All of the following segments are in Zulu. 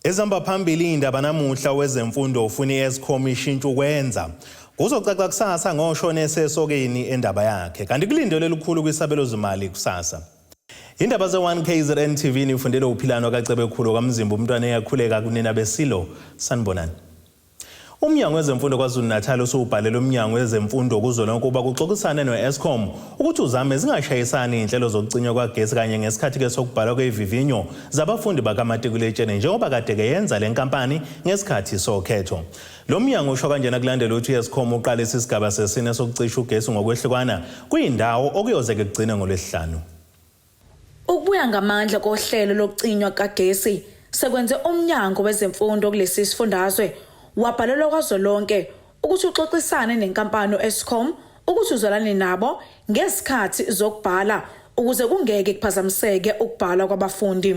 Ezihamba phambili iy'ndaba namuhla wezemfundo ufuna i-Eskom ishintshe ukwenza. Kuzocaca kusasa ngoshone esesokeni endaba yakhe. Kanti kulindelwe lukhulu kwisabelo zimali kusasa. Indaba ze-1 KZN TV nifundele uphilano kaCebekhulu kaMzimba umntwana eyakhuleka kunina besilo. Sanibonani. Umnyango wezeMfundo KwaZulu-Natal usuwubhalele uMnyango wezeMfundo kuzwelonke ukuba kuxoxisane no-Eskom ukuthi uzame zingashayisani izinhlelo zokucinywa kwagesi kanye ngesikhathi-ke sokubhalwa kwezivivinyo zabafundi bakamatikuletsheni njengoba kade-ke yenza le nkampani ngesikhathi sokhetho. Lo mnyango usho kanjena kulandela ukuthi u-Eskom uqalise isigaba sesine sokucisha ugesi ngokwehlukana kuyindawo okuyoze-ke kugcine ngoLwesihlanu. Ukubuya ngamandla kohlelo lokucinywa kukagesi sekwenze uMnyango wezeMfundo kulesi sifundazwe wabhalelwa kwazwelonke ukuthi uxoxisane nenkampani u-Eskom ukuthi uzwelane nabo ngezikhathi zokubhala ukuze kungeke kuphazamiseke ukubhalwa kwabafundi.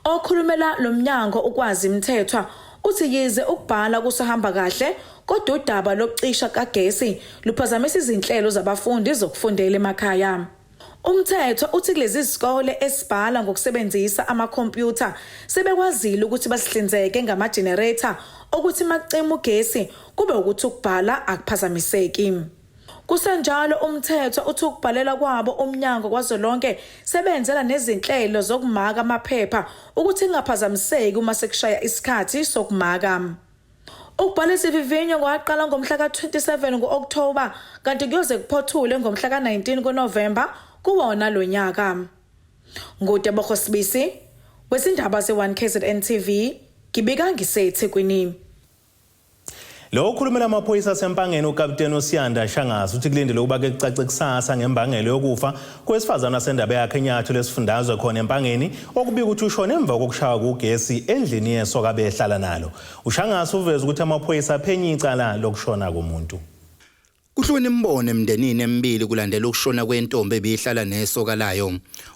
Okhulumela lo mnyango uKwazi Mthethwa uthi yize ukubhala kusahamba kahle kodwa udaba lokucisha kukagesi luphazamisa izinhlelo zabafundi zokufundela emakhaya. Umthetho uthi kulezi zikole esibhala ngokusebenzisa amakhompyutha sebekwazile ukuthi basihlinzeke ngama-generator okuthi makucima ugesi kube ukuthi ukubhala akuphazamiseki. Kusenjalo umthetho uthi ukubhalela kwabo umnyango kwazwelonke sebenzela nezinhlelo zokumaka amaphepha ukuthi kungaphazamiseki uma sekushaya isikhathi sokumaka. Ukubhala isivivinyo kwaqala ngomhla ka-27 ngo-Okthoba kanti kuyoze kuphothule ngomhla ka-19 kuNovemba kuwona lo nyaka. NguTebogo Sibisi wezindaba ze-1 KZN TV ngibika ngiseThekwini. Lo okhulumela amaphoyisa aseMpangeni uKaputeni uSiyanda Shangase uthi kulindele ukuba ke kucace kusasa ngembangelo yokufa kowesifazane wasendaba yakhe eNyatho lesifundazwe khona eMpangeni okubika ukuthi ushone emva kokushawa kugesi endlini yesoka abehlala nalo. UShangase uveze ukuthi amaphoyisa aphenya icala lokushona komuntu. Kuhlukene imibono emndenini emibili kulandela ukushona kwentombi ebihlala nesoka layo.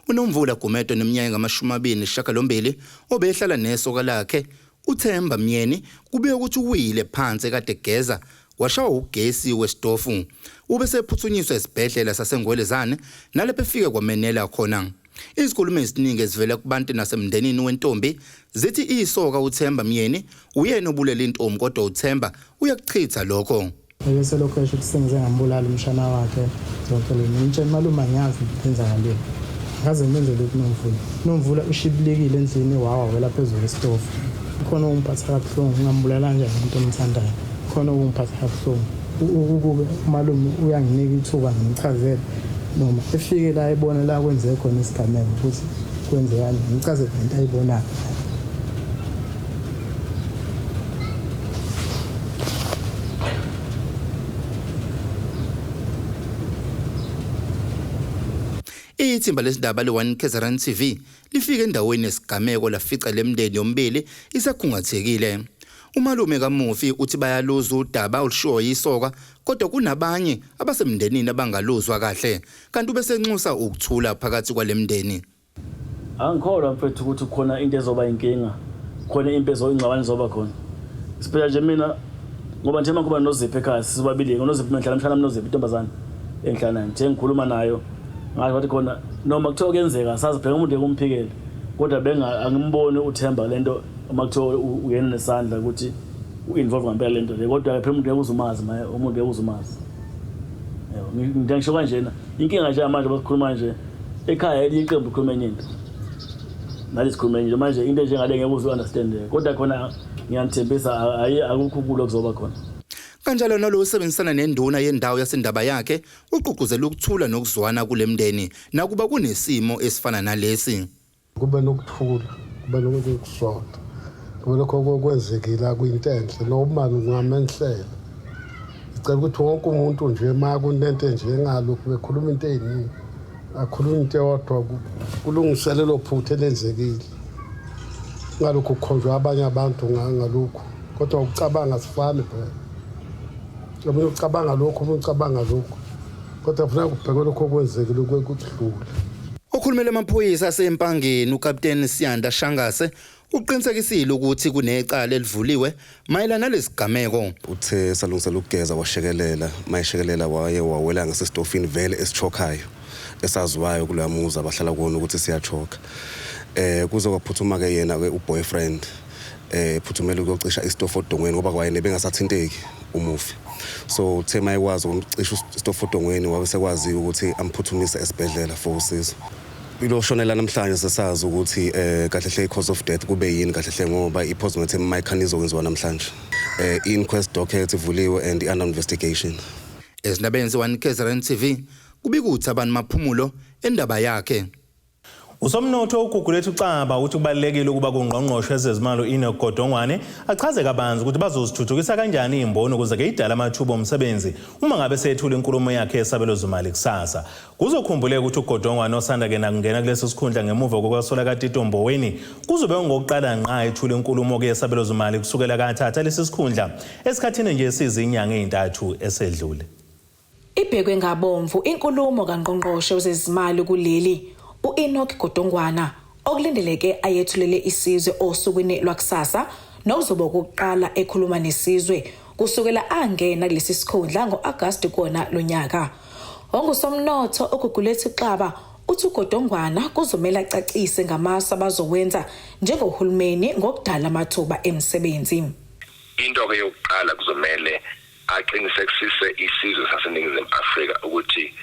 UNomvula Gumede oneminyaka engama-28 obehlala nesoka lakhe uThemba Myeni kubikwa ukuthi uwile phansi ekade egeza washawa ugesi wesitofu. Ube esephuthunyiswa esibhedlela saseNgwelezane nalapho efike kwamenela khona. Izikhulumi eziningi ezivela kubantu nasemndenini wentombi zithi isoka uThemba Myeni uyena obulele intombi kodwa uThemba uyakuchitha lokho. Ebeselokhu esho ukuthi sengize ngambulala umshana wakhe zonke le ngimtshela malume angiyazi kwenzakaleni akaze ngimenze lokhu Nomvula Nomvula ushibilikile endlini wawa wela phezulu esitofu khona okungiphatha kabuhlungu ngingambulala kanjani umuntu omthandayo khona okungiphatha kabuhlungu ukube umalume uyanginika ithuba ngimchazele noma efike la ebona la kwenzeke khona isigameko ukuthi kwenzekani ngimchazele ngento ayibonayo. Ithimba lezindaba le-1 KZN TV lifike endaweni yesigameko lafica le mndeni yomibili isakhungathekile. Umalume kamufi uthi bayaluzwa udaba olushiwo yisoka kodwa kunabanye abasemndenini abangaluzwa kahle kanti ubesenxusa ukuthula phakathi kwale mndeni. Angikholwa mfethu ukuthi khona into ezoba inkinga, khona impi ezoyingxabano ezoba khona. Siphela nje mina ngoba nje mangikhuluma noZipho ekhaya sisibabili ngoNozipho mina ngihlala mhlala noZipho intombazane engihlala nayo nje ngikhuluma nayo ngathi wathi khona noma kuthiwa kuyenzeka sazi phela umuntu ekumphikele kodwa benga angimboni uThemba lento uma kuthiwa uyena nesandla ukuthi u-involve ngempela lento le kodwa phela umuntu ngeke uzumazi maye umuntu ngeke uzumazi yebo ngisho kanjena inkinga nje manje basikhuluma nje ekhaya elinye iqembu likhuluma enye into nathi sikhuluma enye into manje into enjengale ngeke uze u-understande kodwa khona ngiyanithembisa ayi akukho ukulwa kuzoba khona. Kanjalo nalo osebenzisana nenduna yendawo yasendaba yakhe ugqugquzela ukuthula nokuzwana kule mndeni nakuba kunesimo esifana nalesi. Kube nokuthula, kube nokuzwana, kube lokho okwenzekile akuyinto enhle noma kungamehlela. Ngicela ukuthi wonke umuntu nje uma kunento enjengalokhu bekhuluma into ey'ningi akhulume into eyodwa kulungise lelo phutha elenzekile ngalokhu kukhonjwa abanye abantu ngalokhu kodwa ukucabanga sifani phela omunye ucabanga lokhu omunye ucabanga lokhu kodwa kufuneka kubhekwe lokhu okwenzekile kudlule. Okhulumela amaphoyisa aseMpangeni uKapteni Siyanda Shangase uqinisekisile ukuthi kunecala elivuliwe mayelana nalesigameko. Uthe esalungisela ukugeza washekelela, mayeshekelela waye wawela ngasesitofini vele esichokhayo esaziwayo kuloya muzi abahlala kuwona ukuthi siyachokha. Kuze kwaphuthuma ke yena ke uboyfriend, phuthumela ukuyocisha isitofu odongweni ngoba kwayena bengasathinteki umufi. So uthe mayekwazi ukucisha isitofu odongweni, wabe sekwazi ukuthi amphuthumise esibhedlela for usizo. Ilo shonela namhlanje sesazi ukuthi kahle hle i-cause of death kube yini kahle hle, ngoba i-postmortem mayikhani izokwenziwa namhlanje. Inquest docket ivuliwe and under investigation. Ezindabeni ze-1 KZN TV, kubika uThabani Maphumulo endaba yakhe. Usomnotho uGugulethu Xaba uthi kubalulekile ukuba kungqongqoshe ezezimali u-Enoch Godongwane achaze kabanzi ukuthi bazozithuthukisa kanjani izimboni ukuze ke idale amathuba omsebenzi uma ngabe sethula inkulumo yakhe yesabelo zimali kusasa. Kuzokhumbuleka ukuthi uGodongwane, osanda ke nakungena kulesi sikhundla ngemuva kokwasula kaTito Mboweni, kuzobe kungokuqala ngqa ethula inkulumo ke yesabelo zimali kusukela kathatha lesi sikhundla esikhathini nje esizinyanga ezintathu esedlule. Ibhekwe ngabomvu inkulumo kaNgqongqoshe wezezimali kuleli u-Enoch Godongwana okulindeleke ayethulele isizwe osukwini lwakusasa, nokuzoba okokuqala ekhuluma nesizwe kusukela angena kulesi sikhundla ngo-Agasti kona lonyaka. Ongusomnotho uGugulethu Xaba uthi uGodongwana kuzomele acacise ngamasu abazowenza njengohulumeni ngokudala amathuba emisebenzi. Into-ke yokuqala, kuzomele aqinisekisise isizwe saseNingizimu Afrika ukuthi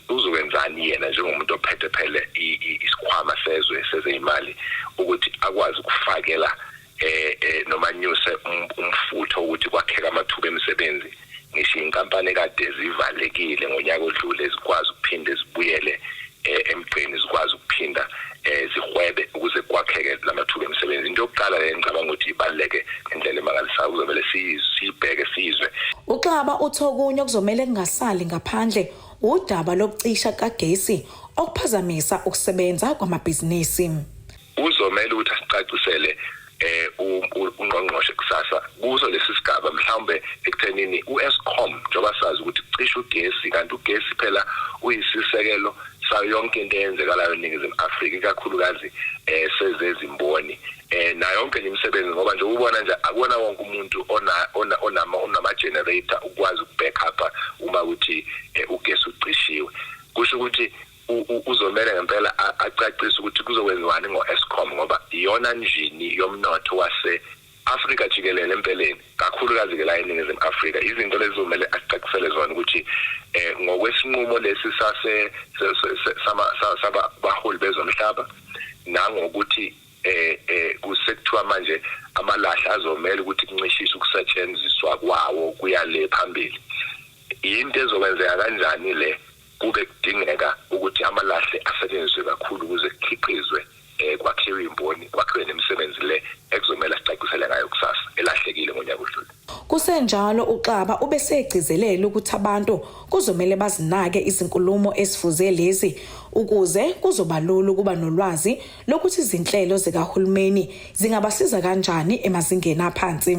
uzokwenzani yena njengomuntu ophethe phele isikhwama sezwe sezeyimali, ukuthi akwazi ukufakela noma anyuse umfutho ukuthi kwakheka amathuba emisebenzi, ngisho inkampani kade zivalekile ngonyaka odlule zikwazi ukuphinde zibuyele emgqeni, zikwazi ukuphinda zihwebe ukuze kwakheke lamathuba emisebenzi. Into yokuqala le ngicabanga ukuthi ibaluleke ngendlela emangalisayo kuzomele siyibheke, siyizwe. UXaba uthi okunye okuzomele kungasali ngaphandle udaba lokucisha kagesi okuphazamisa ukusebenza kwamabhizinisi. Uzomele ukuthi asicacisele ungqongqoshe kusasa kuso lesi sigaba, mhlawumbe ekuthenini uEskom, njengoba sazi ukuthi kucisha ugesi, kanti ugesi phela uyisisekelo sayo yonke into eyenzekalayo eNingizimu Afrika, ikakhulukazi sezezimboni nayo yonke nje imisebenzi, ngoba nje ubona nje akuwona wonke umuntu ona onama onama generator ukwazi ukubackup uma ukuthi ugesi ucishiwe. Kusho ukuthi uzomele ngempela acacise ukuthi kuzokwenziwani ngo-Eskom, ngoba iyona njini yomnotho wase Afrika jikelele empeleni, kakhulukazi ke la eNingizimu Afrika. Izinto lezi zomele asicacisele zona ukuthi ngokwesinqumo lesi sase sama baholi bezomhlaba, nangokuthi kusekuthiwa manje amalahle azomela ukuthi kuncishiswe ukusetshenziswa kwawo kuya le phambili, into ezokwenzeka kanjani le kube kudingeka ukuthi amalahle asetshenziswe kakhulu ukuze kukhiqizwe, kwakhiwe imboni, kwakhiwe nemisebenzi le ekuzomela sicacisele ngayo kusasa elahlekile ngonyaka odlule. Kusenjalo, uXaba ubesegcizelela ukuthi abantu kuzomele bazinake izinkulumo esifuze lezi ukuze kuzoba lula ukuba nolwazi lokuthi izinhlelo zikahulumeni zingabasiza kanjani emazingeni aphansi.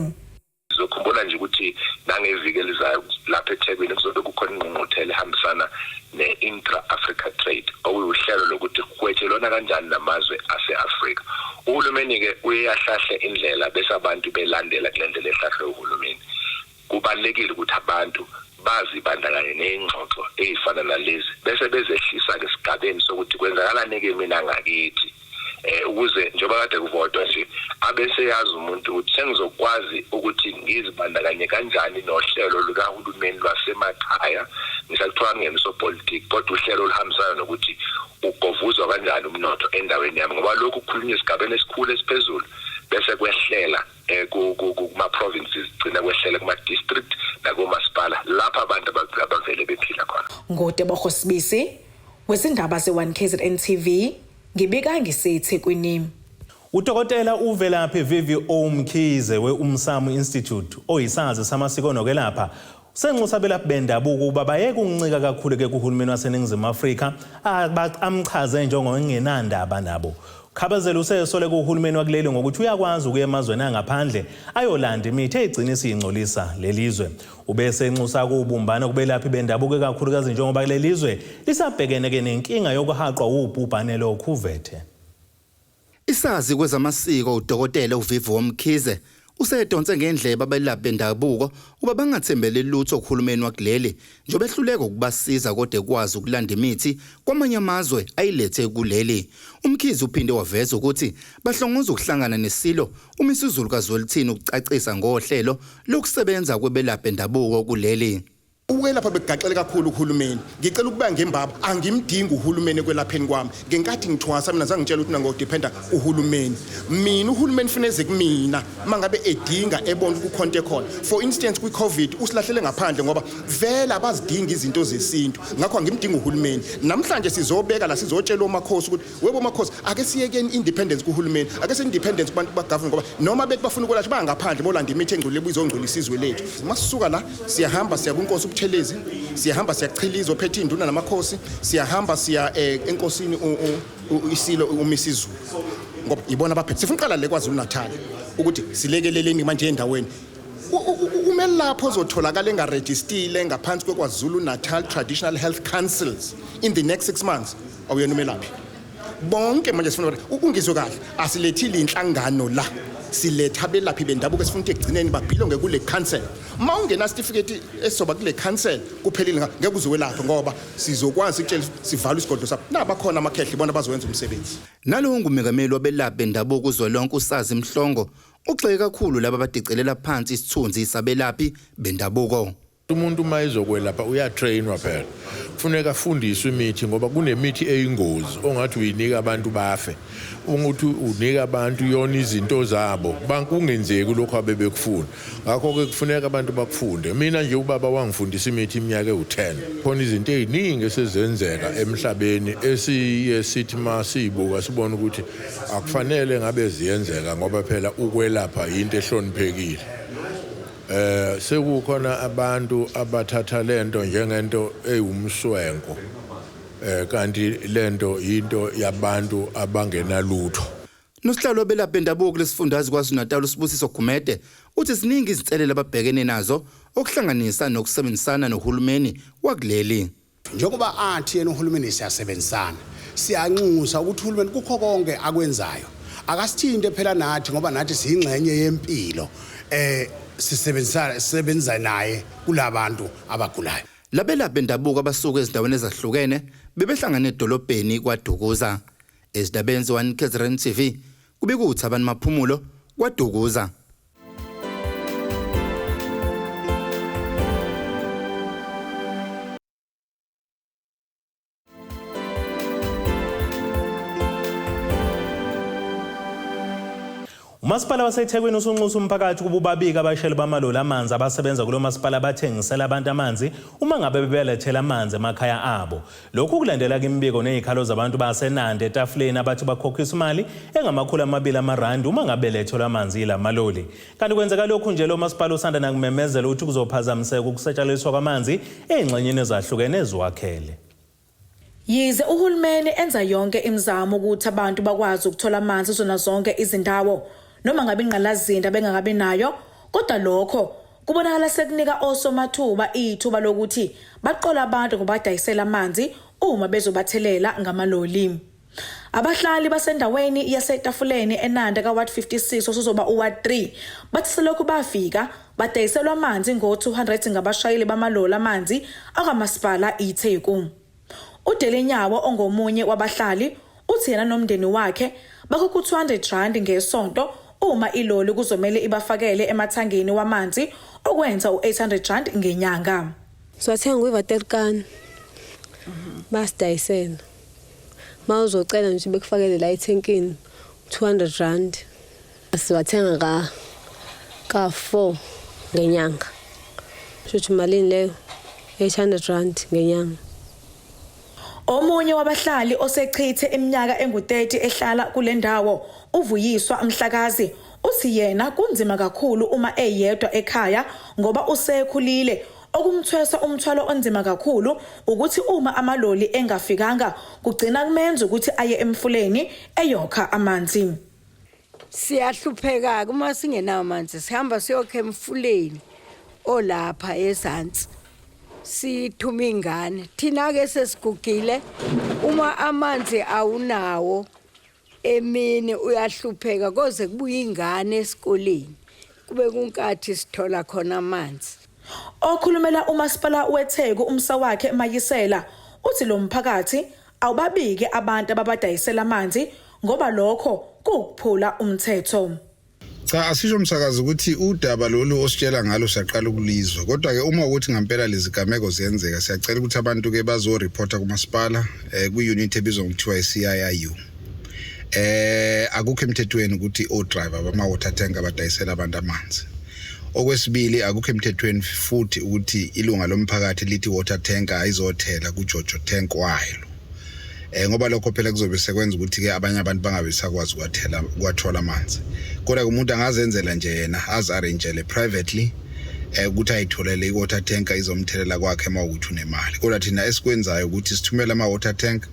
Sizokhumbula nje ukuthi nangeviki elizayo lapha eThekwini kuzobe kukhona ingqungquthela ehambisana ne-Intra-Africa Trade, okuwuhlelo lokuthi kuhwetshelwana kanjani namazwe ase-Afrika. Uhulumeni-ke uye ahlahle indlela bese abantu belandela kule ndlela ehlahlwe uhulumeni. Kubalulekile ukuthi abantu bazibandakanye ney'ngxoxo ey'fana nalezi bese bezehlisa-ke esigabeni sokuthi kwenzakalani-ke mina ngakithi, ukuze njengoba kade kuvotwa nje abese yazi umuntu ukuthi sengizokwazi ukuthi ngizibandakanye kanjani nohlelo likahulumeni lwasemakhaya. Ngisakuthiwa ngingena sopolitiki, kodwa uhlelo oluhambisana nokuthi ugovuzwa kanjani umnotho endaweni yami, ngoba lokhu kukhulunywa esigabeni esikhulu esiphezulu bese kwehlela kuma provinces, gcina kwehlela kuma district nakomasipala lapha abantu abavele bephila khona. NguTebogo Sibisi wezindaba ze-1 KZN TV, ngibika ngiseThekwini. Udokotela uVelaphi VVO Mkhize we-Umsamo Institute, oyisazi samasiko nokwelapha, usenxusa abelaphi bendabuko ukuba bayeke ukuncika kakhulu ke kuhulumeni waseNingizimu Afrika amchaze njengongenandaba nabo. Khabazela usesole kuhulumeni wakuleli ngokuthi uyakwazi ukuya emazweni angaphandle ayolanda imithi eyigcina isiyingcolisa lelizwe. Ubese enxusa kubumbano kubelaphi bendabuko, ikakhulukazi njengoba kuleli zwe lisabhekene ke nenkinga yokuhaqwa ubhubhane lokhuvethe. Isazi kwezamasiko uDokotela uVivo Mkhize Usedonse ngendlebe abelaphi bendabuko ukuba bangathembeli lutho kuhulumeni wakuleli njengoba ehluleka ukubasiza kodwa ekwazi ukulanda imithi kwamanye amazwe ayilethe kuleli. UMkhize uphinde waveza ukuthi bahlongoza ukuhlangana neSilo uMisuzulu kaZwelithini ukucacisa ngohlelo lokusebenza kwebelaphi bendabuko kuleli. Ukwelapha bekugaxele kakhulu uhulumeni. Ngicela ukuba ngembaba, angimdingi uhulumeni ekwelapheni kwami. Ngenkathi ngithwasa mina zangitshela ukuthi mina ngodependa uhulumeni. Mina uhulumeni ufuna eze kumina mangabe edinga ebona ukuthi kukhona into ekhona. For instance kwi-COVID usilahlele ngaphandle ngoba vele abazidingi izinto zesintu. Ngakho angimdingi uhulumeni. Namhlanje sizobeka la sizotshela omakhosi ukuthi webo makhosi ake siyekeni independence kuhulumeni, ake se-independence kubantu ba-government ngoba noma bethi bafuna ukwelashwa bangaphandle bolanda imithi engcolile ebizongcolisa izwe lethu. Masisuka la siyahamba siya kwinkosi uButhelezi, siyahamba siyachiliza ophethe induna namakhosi, siyahamba siya enkosini isilo uMisizulu ngoba ibona abaphethe. Sifuna uqala le KwaZulu Natal ukuthi silekeleleni manje endaweni. Umelaphi ozotholakala engarejistile ngaphansi kweKwaZulu Natal Traditional Health Councils in the next 6 months awuyena umelaphi. Bonke manje sifuna ukuthi ungizwe kahle, asilethile inhlangano la, siletha abelaphi bendabuko esifuna ukuthi ekugcineni babhilonge kule council. Uma ungena certificate esizoba kule council kuphelile, ngeke uze welaphe ngoba sizokwazi ukutshela sivalwe isigodlo sabo. Nabakhona amakhehle ibona bazowenza umsebenzi. Nalowo ngumengameli wabelaphi bendabuko uzwelonke uSazi Mhlongo ugxeke kakhulu laba abadicelela phansi isithunzi sabelaphi bendabuko. Umuntu uma ezokwelapha uyatrainwa phela, kufuneka afundiswe imithi ngoba kunemithi eyingozi ongathi uyinika abantu bafe, ukuthi unika abantu yona izinto zabo kungenzeki lokho abebekufuna. Ngakho-ke kufuneka abantu bakufunde. Mina nje ubaba wangifundisa imithi iminyaka ewu-10. Khona izinto ey'ningi esezenzeka emhlabeni esiye sithi uma siyibuka sibone ukuthi akufanele ngabe ziyenzeka ngoba phela ukwelapha yinto ehloniphekile. Sekukhona abantu abathatha lento njengento ewumswenko, kanti lento into yabantu abangenalutho. Nosihlalo wabelaphi bendabuko kulesifundazwe KwaZulu-Natal uSibusiso Gumede uthi ziningi izinselelo ababhekene nazo okuhlanganisa nokusebenzisana nohulumeni wakuleli. Njengoba athi yena uhulumeni siyasebenzisana, siyanxusa ukuthi uhulumeni kukho konke akwenzayo akasithinte phela nathi ngoba nathi siyingxenye yempilo, sisebenzisana sisebenza naye kulabantu abagulayo. Labelaphi bendabuko abasuka ezindaweni ezahlukene bebehlangene edolobheni KwaDukuza. Ezindabeni ze-1 KZN TV kubika uThabani Maphumulo KwaDukuza. Umasipala waseThekwini usunxusa umphakathi ukuba ubabike abashayeli bamaloli amanzi abasebenza kulo masipala bathengisela abantu amanzi uma ngabe bebelethela amanzi emakhaya abo. Lokhu kulandela imibiko nezikhalo zabantu baseNanda etafuleni abathi bakhokhisa imali engama-200 amarandi uma ngabe belethelwa amanzi yilamaloli. Kanti kwenzeka lokhu nje lo masipala usanda nakumemezela ukuthi kuzophazamiseka ukusetshenziswa kwamanzi ey'ngxenyeni ezahlukene eziwakhele. Yize uhulumeni enza yonke imizamo ukuthi abantu bakwazi ukuthola amanzi kuzona zonke izindawo noma ngabe ingqalasizinda bengakabi nayo, kodwa lokho kubonakala sekunika osomathuba ithuba lokuthi baqole abantu ngobadayisela amanzi uma bezobathelela ngamaloli. Abahlali basendaweni yaseTafuleni eNanda ka-Ward 56 osuzoba uWard 3 bathi selokhu bafika badayiselwa amanzi ngo-200 ngabashayeli bamaloli amanzi akamasipala iTheku. UDelenyawo ongomunye wabahlali uthi yena nomndeni wakhe bakhokha u-200 rand ngesonto uma iloli kuzomele ibafakele emathangeni wamanzi okwenza u-800 rand ngenyanga. Siwathenga kwiVaterkan basidayisela. Ma uzocela nje bekufakele la ethenkini 200 rand. Siwathenga ka 4 ngenyanga. Shuthi malini leyo? 800 rand ngenyanga. Omunye wabahlali osechithe iminyaka engu-30 ehlala kule ndawo uVuyiswa Mhlakazi uthi yena kunzima kakhulu uma eyedwa ekhaya ngoba usekhulile. Okumthwesa umthwalo onzima kakhulu ukuthi uma amaloli engafikanga kugcina kumenza ukuthi aye emfuleni eyokha amanzi. Siyahlupheka uma singenawo amanzi, sihamba siyokha emfuleni olapha ezansi, sithuma ingane. Thina ke sesigugile, uma amanzi awunawo emini uyahlupheka koze kubuye ingane esikoleni. Kube kunkathi sithola khona amanzi. Okhulumela uMasipala weTheku uMsawakhe Mayisela uthi lo mphakathi awubabike abantu ababadayisela amanzi ngoba lokho kuwukuphula umthetho. Cha, asisho msakazi ukuthi udaba lolu ositshela ngalo siyaqala ukulizwa, kodwa ke uma ukuthi ngempela lezi gameko ziyenzeka, siyacela ukuthi abantu ke bazoreporta kumasipala kwi-unit ebizwa ngokuthiwa i-CIIU. Akukho emthethweni ukuthi o-driver bama-water tank abadayisela abantu amanzi. Okwesibili, akukho emthethweni futhi ukuthi ilunga lomphakathi lithi water tank ayizothela kuJojo tank wayo, ngoba lokho phela kuzobe sekwenza ukuthi ke abanye abantu bangabe sakwazi ukwathela, kwathola amanzi. Kodwa ke umuntu angazenzela nje yena, azi-arrangele privately ukuthi ayitholele i-water tank izomthelela kwakhe uma ukuthi unemali. Kodwa thina esikwenzayo ukuthi sithumele ama-water tank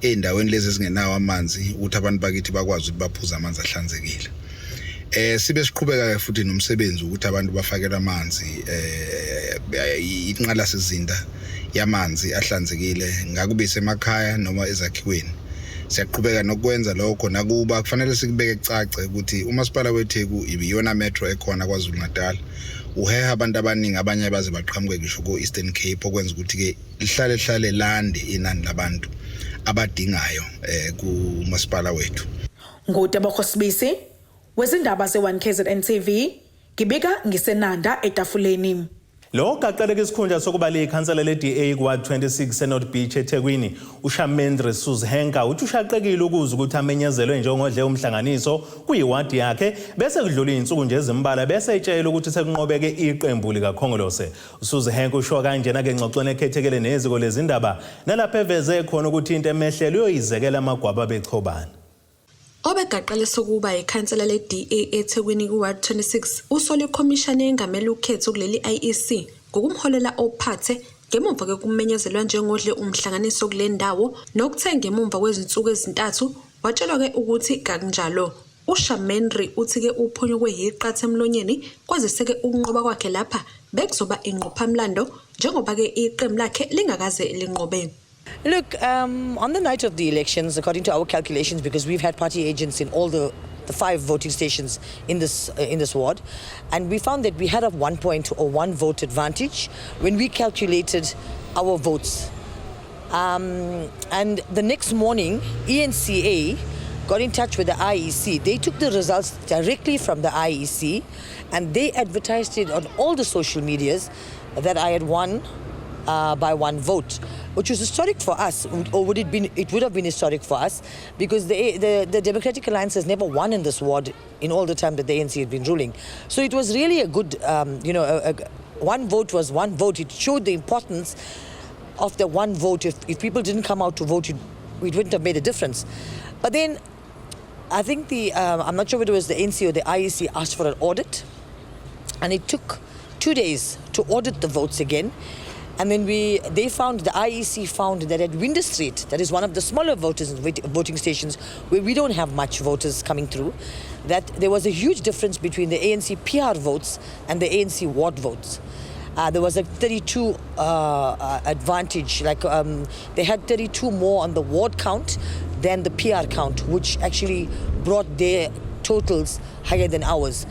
ey'ndaweni lezi ezingenawo amanzi, ukuthi abantu bakithi bakwazi ukuthi baphuze amanzi ahlanzekile. Sibe siqhubeka ke futhi nomsebenzi ukuthi abantu bafakelwe amanzi, inqalasizinda yamanzi ahlanzekile, ngakube isemakhaya noma ezakhiweni. Siyaqhubeka nokwenza lokho, nakuba kufanele sikubeke kucace ukuthi umasipala weTheku iyona metro ekhona KwaZulu Natal, uheha abantu abaningi, abanye baze baqhamuke ngisho ko-Eastern Cape, okwenza ukuthi-ke lihlale hlale lande inani labantu abadingayo kumasipala wethu. NguTebogo Sibisi wezindaba ze-1 KZN TV, ngibika ngiseNanda eTafuleni. Lo gaqeleka isikhundla sokuba liyikhansela le-DA ku-Ward 26 eNorth Beach eThekwini, uShamendre Suzhenka, uthi ushaqekile ukuzwa ukuthi amenyezelwe njengodle umhlanganiso kuyiwadi yakhe, bese kudlula iy'nsuku nje ezimbalwa bese etshela ukuthi sekunqobeke iqembu likaKhongolose. USuzhenka usho kanjena-ke engxoxweni ekhethekele neziko lezindaba, nalapho eveze khona ukuthi into emehlele uyoyizekela amagwaba bechobana. Obegaqele sokuba ikhansela le-DA eThekwini ku-Ward 26 usola ikhomishana eyengamele ukhetho kuleli IEC ngokumholela ophathe ngemumva kokumenyezelwa njengodle umhlanganiso kule ndawo, nokuthe ngemumva kwezinsuku ezintathu watshelwa-ke ukuthi kakunjalo. UShamendri uthi-ke uphunyukwe yiqatha emlonyeni, kwazise-ke ukunqoba kwakhe lapha bekuzoba ingqophamlando njengoba-ke iqembu lakhe lingakaze linqobe. Look, on the night of the elections, according to our calculations, because we've had party agents in all the five voting stations in this ward, and we found that we had a 1 point or one vote advantage when we calculated our votes. And the next morning, ENCA got in touch with the IEC. They took the results directly from the IEC, and they advertised it on all the social medias that I had won by one vote, which was historic for us, or would it been? It would have been historic for us, because the Democratic Alliance has never won in this ward in all the time that the ANC had been ruling. So it was really a good, one vote was one vote. It showed the importance of the one vote. If people didn't come out to vote, it wouldn't have made a difference. But then I think I'm not sure whether it was the ANC or the IEC asked for an audit, and it took 2 days to audit the votes again. And then they found, the IEC found that at Winter Street, that is one of the smaller voting stations where we don't have much voters coming through, that there was a huge difference between the ANC PR votes and the ANC ward votes. There was a 32 advantage, like they had 32 more on the ward count than the PR count, which actually brought their totals higher than ours.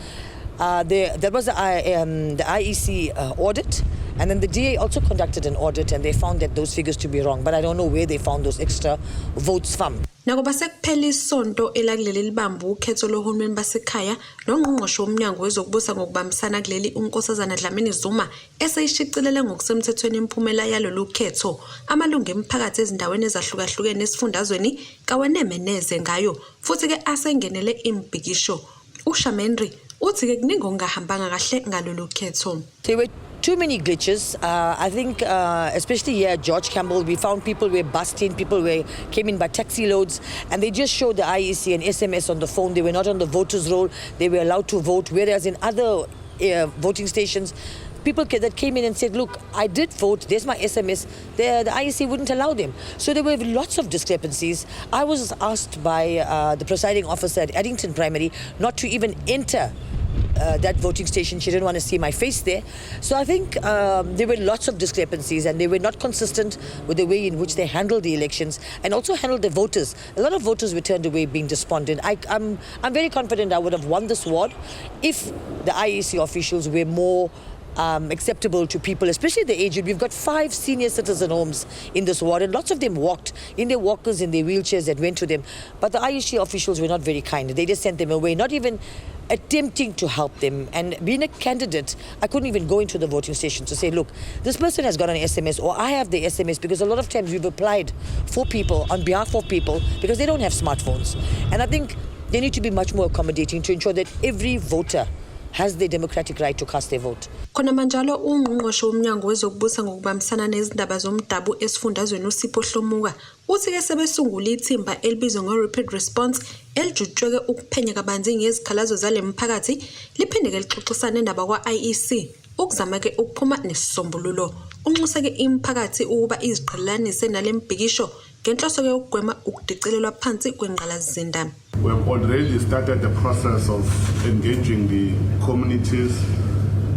That was the IEC audit, and then the DA also conducted an audit, and they found that those figures to be wrong. But I don't know where they found those extra votes from. Nakuba sekuphela isonto elakuleli libamba ukhetho lohulumeni basekhaya, nongqongqoshe womnyango wezokubusa ngokubambisana kuleli uNkosazana Dlamini Zuma eseyishicilele ngokusemthethweni imiphumela yalolu khetho, amalungu emiphakathi ezindaweni ezahlukahlukene esifundazweni kaweneme neze ngayo, futhi-ke asengenele imibhikisho. UShamendri uthi-ke kuningi okungahambanga kahle ngalolu khetho. There were too many glitches. I think, especially here at George Campbell, we found people were busting, people were came in by taxi loads, and they just showed the IEC an SMS on the phone. They were not on the voters' roll. They were allowed to vote, whereas in other voting stations, people that came in and said, "Look, I did vote, there's my SMS," the IEC wouldn't allow them. So there were lots of discrepancies. I was asked by the presiding officer at Addington Primary not to even enter that voting station. She didn't want to see my face there. So I think there were lots of discrepancies, and they were not consistent with the way in which they handled the elections and also handled the voters. A lot of voters were turned away being despondent. I'm very confident I would have won this ward if the IEC officials were more acceptable to people, especially the aged. We've got 5 senior citizen homes in this ward, and lots of them walked in their walkers, in their wheelchairs that went to them. But the IEC officials were not very kind. They just sent them away, not even attempting to help them. And being a candidate, I couldn't even go into the voting station to say, look, this person has got an SMS, or I have the SMS, because a lot of times we've applied for people on behalf of people because they don't have smartphones. And I think they need to be much more accommodating to ensure that every voter has the democratic right to cast their vote. Khona manjalo ungqongqoshe womnyango wezokubusa ngokubambisana nezindaba zomdabu esifundazweni uSipho Hlomuka uthi ke sebesungule ithimba elibizwa ngo-Rapid Response elijutshweke ukuphenya kabanzi ngezikhalazo zale mphakathi liphinde ke lixoxisane nabakwa-IEC ukuzama ke ukuphuma nesisombululo. Unxuse ke imiphakathi ukuba iziqhelelanise nale mbhikisho ngenhloso ke yokugwema ukudicilelwa phansi kwengqalasizinda. We have already started the process of engaging the communities.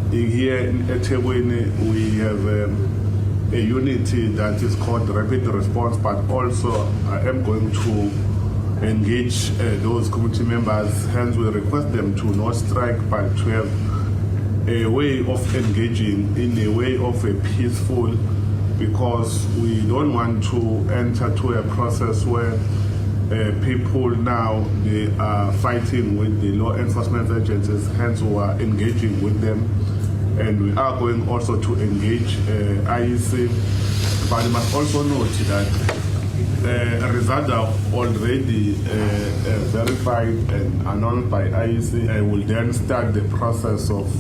Here in eThekwini, we have a unity that is called Rapid Response, but also I am going to engage those community members. Hence, we request them to not strike, but to have a way of engaging in a way of a peaceful, because we don't want to enter to a process where people now, they are fighting with the law enforcement agencies. Hence, we are engaging with them, and we are going also to engage IEC. But you must also note that results are already verified and announced by IEC. I will then start the process of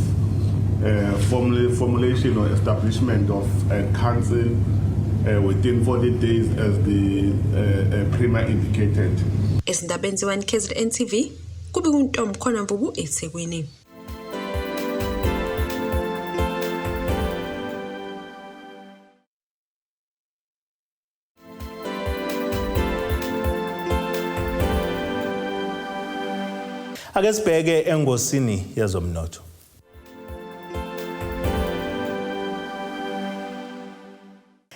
formulation or establishment of a council within 40 days, as the Premier indicated. Ezindabeni ze-1 KZN TV, kube kuNtombi khona Mvubu eThekwini. Ake sibheke engosini yezomnotho.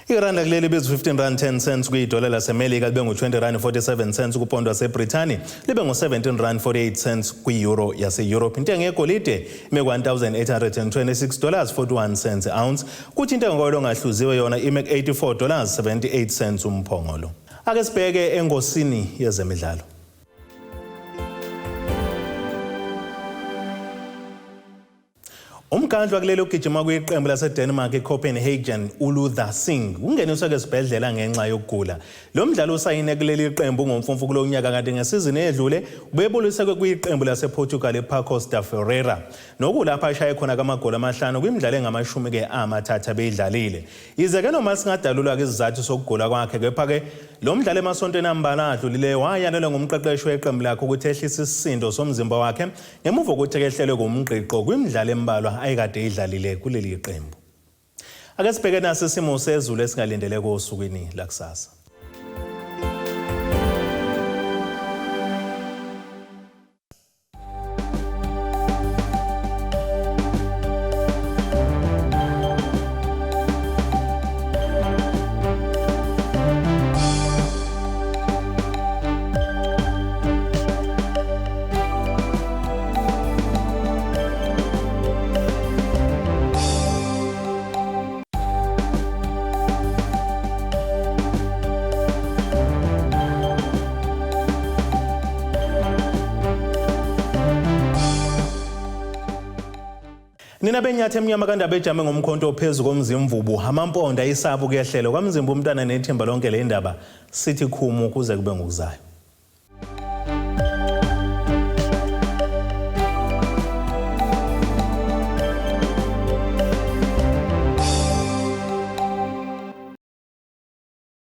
Iranda kuleli libiza 15 rand 10 cents kwidola laseMelika, libe ngu-20 rand 47 cents kupondo waseBrithani, libe ngu-17 rand 48 cents kwi-euro yase-Europe. Intengo yegolide ime ku-$1,826 41 cents ounce, kuthi intengo koyolo ongahluziwe yona ime ku-$84 78 cents umphongolo. Ake sibheke engosini yezemidlalo. Umkhandlu wakuleli ugijima kwiqembu laseDenmark iCopenhagen uLuther Singh ungeniswe esibhedlela ngenxa yokugula. Lo mdlalo usayine kuleli qembu ngomfumfu kulo nyaka, kanti ngesizini edlule ubebulisekwe kwiqembu lasePortugal iPacos da Ferreira, nokulapha ashaye khona kamagoli 5 kwimidlalo engamashumi ke amathathu abeyidlalile. Yize ke noma singadalulwa ke isizathu sokugula kwakhe, kepha ke lo mdlalo emasontweni ambalwa adlulileyo wayalelwa ngumqeqeshi weqembu lakhe ukuthi ehlise isisindo somzimba wakhe ngemuva kokuthi ehlelwe ngumgqiqo kwimidlalo embalwa ayikade idlalile kuleli qembu. Ake sibheke nasi isimo sezulu esingalindeleke osukwini lakusasa. Nina benyathi emnyama kandaba ejame ngomkhonto ophezu komzimvubu amamponda isabu kuyehlelo kwamzimba umntwana nethimba lonke le ndaba sithi khumu kuze kube ngokuzayo.